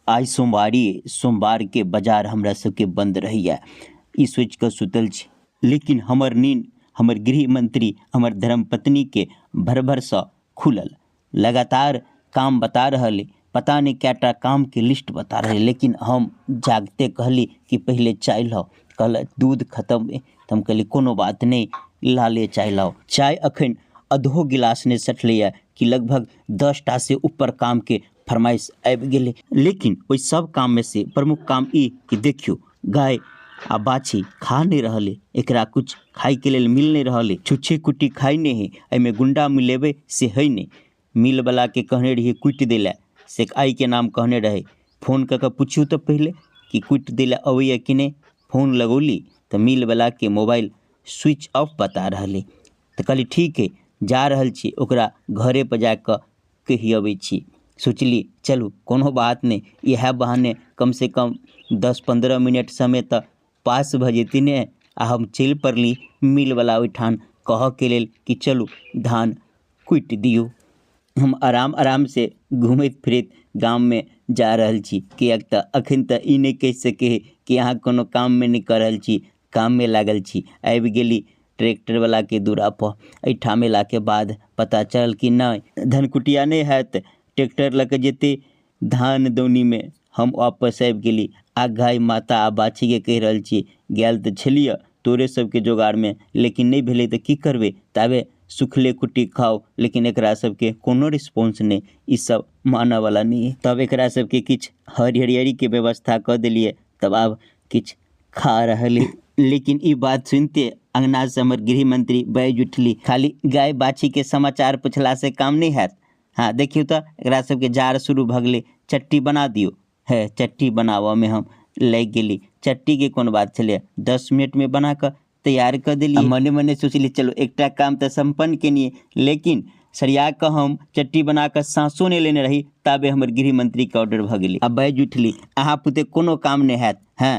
आइ सोमवारी सोमवारके बाजार हमरा सबके बन्द रहैए ई सोचिकऽ सुतल छी लेकिन हमर नीन हमर गृह मंत्री हमर धर्मपत्नीके भरभरसँ खुलल लगातार काम बता रहल अइ पता नहि कए टा कामके लिस्ट बता रहल अइ लेकिन हम जागते कहली कि पहिले चाय लाउ कहलक दूध खतम अइ तऽ हम कहलियै कोनो बात नहि लाले चाय लाउ चाय एखन अधो गिलास नहि सठलैए कि लगभग 10टा से ऊपर कामके फरमाइश आबि गेलै लेकिन ओहि सब काममे से प्रमुख काम ई कि देखियौ गाय आ बाछी खा नहि रहल अइ एकरा किछु खाइके लेल मिल नहि रहल अइ छुच्छे कुट्टी खाइ नहि हइ एहिमे गुण्डा मिलेबै से हइ नहि मिलवलाके कहने रहियै कुटि दै लए से आइके नाम कहने रहै फोन कऽ कऽ पुछियौ तऽ पहिले कि कुटि दै लए अबैए कि नहि फोन लगौली तऽ मिलवलाके मोबाइल स्विच ऑफ बता रहल अइ तऽ कहली ठीक अइ जा रहल छी ओकरा घरेपर जा कऽ कहि अबै छी सोचली चलू कोनो बात नहि इएह बहाने कमसँ कम 10-15 मिनट समय तऽ पास भऽ जेतै ने आ हम चलि पड़ली मिलवला ओहिठाम कहऽके लेल कि चलू धान कुटि दियौ हम आराम आरामसँ घुमैत फिरैत गाममे जा रहल छी किएक तऽ एखन तऽ ई नहि कहि सकै हइ कि अहाँ कोनो काममे नहि कऽ रहल छी काममे लागल छी आबि गेली ट्रैक्टरवलाके दुरापर एहिठाम अयलाके बाद पता चलल कि नहि धनकुटिया नहि हैत ट्रैक्टर लऽ कऽ जेतै धान दौनीमे हम वापस आबि गेली आ गाय माता आ बाछीके कहि रहल छी गेल तऽ छलियै तोरे सबके जोगाड़मे लेकिन नहि भेलै तऽ की करबै ताबे सुखले कुट्टी खाउ लेकिन एकरा सबके कोनो रिस्पॉन्स नहि ई सब मानऽवला नहि अइ तब एकरा सबके किछु हरियरीके व्यवस्था कऽ देलियै तब आब किछु खा रहल अइ लेकिन ई बात सुनिते अङ्गनासँ हमर गृहमन्त्री बाजि उठली खाली गाय बाछीके समाचार पुछलासँ काम नहि हैत हँ देखियौ तऽ एकरा सबके जाड़ शुरू भऽ गेलै चट्टी बना दियौ हे चट्टी बनाबऽमे हम लागि गेली चट्टीके कोन बात छलै 10 मिनटमे बना कऽ तैयार कऽ देलियै मने मने सोचली चलू एकटा काम तऽ सम्पन्न केलियै लेकिन सरिया कऽ हम चट्टी बना कऽ साँसो नहि लेने रही ताबे हमर गृहमन्त्रीके ऑर्डर भऽ गेलै आ बाजि उठली अहाँ पुते कोनो काम नहि हैत हँ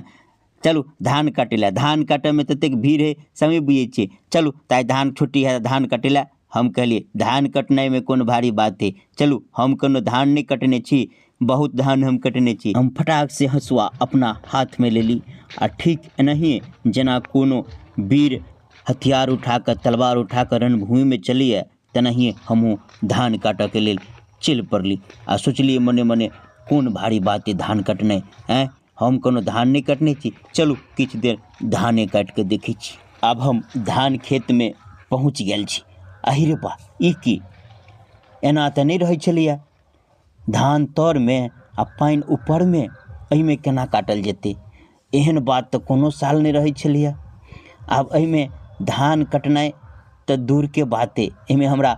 चलू धान काटै लए धान काटऽमे ततेक भीड़ हइ समय बुझै छियै चलू तऽ आइ धान छुट्टी हैत धान काटै लए हम कहलियै धान कटनाइमे कोन भारी बात हइ चलू हम कोनो धान नहि कटने छी बहुत धान हम कटने छी हम फटाक से हँसुआ अपना हाथमे लेली आ ठीक एनाहिए जेना कोनो वीर हथियार उठा कऽ तलवार उठा कऽ रणभूमिमे चलैए तेनाहिए हमहूँ धान काटऽके लेल चलि पड़ली आ सोचलियै मने मने कोन भारी बात हइ धान कटनाइ आँय हम कोनो धान नहि कटने छी चलू किछु देर धाने काटि कऽ देखै छी आब हम धान खेतमे पहुँच गेल छी आहि रे बा ई की एना तऽ नहि रहै छलैए धान तरमे आ पानि ऊपरमे एहिमे केना काटल जेतै एहन बात तऽ कोनो साल नहि रहै छलैए आब एहिमे धान कटनाइ तऽ दूरके बात अइ एहिमे हमरा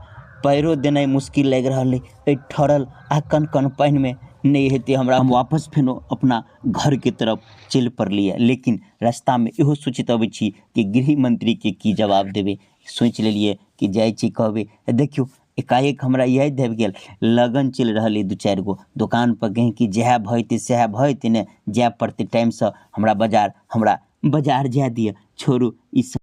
पयरो देनाइ मुश्किल लागि रहल अइ एहि ठरल आ कन कन पानिमे नहि हेतै हमरा हम वापस फेनो अपना घरके तरफ चलि पड़लियै लेकिन रस्तामे इहो सोचैत अबै छी कि गृह मन्त्रीके की जवाब देबै सोचि लेलियै कि जाइ छी कहबै देखियौ एकाएक हमरा यादि आबि गेल लगन चलि रहल अइ 2-4 गो दोकानपर गहिँकी जएह भऽ जेतै सएह भऽ जेतै ने जाय पड़तै टाइमसँ हमरा बाजार हमरा बाजार जाय दिअ छोड़ू ई सब